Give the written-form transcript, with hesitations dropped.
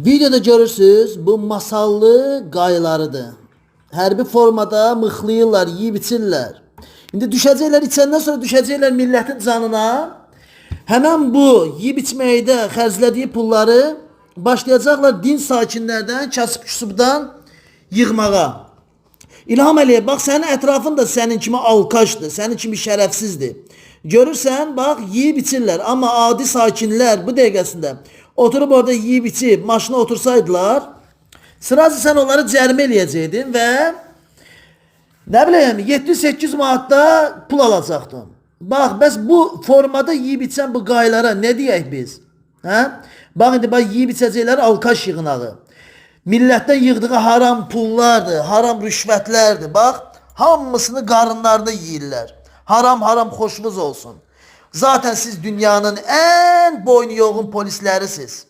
Videoda görürsüz, bu masallı qaylarıdır. Hərbi formada mıxlayırlar, yeyib içirlər. İndi düşəcəklər içəndən sonra düşəcəklər millətin canına. Həmən bu yeyib içməkdə xərclədiyi pulları başlayacaqlar din sakinlərdən, kasıb küsubdan yığmağa. İlham Əliyev, bax sənin ətrafın da sənin kimi alkaşdır, sənin kimi şərəfsizdir. Görürsən, bax yeyib içirlər, amma adi sakinlər bu dəqiqəsində oturub orada yeyib içib maşına otursaydılar, sırası sən onları cərimə eləyəcəkdin və nə bilim 7-8 manatda pul alacaqdın. Bax, bəs bu formada yeyib içən bu qaylara nə deyək biz? Hə? Bax indi bax yeyib içəcəklər alkaş yığınağı. Millətdən yığdığı haram pullardır, haram rüşvətlərdir. Bax, hamısını qarınlarında yeyirlər. Haram haram xoşunuz olsun. Zaten siz dünyanın ən boynu yoğun polislərisiniz.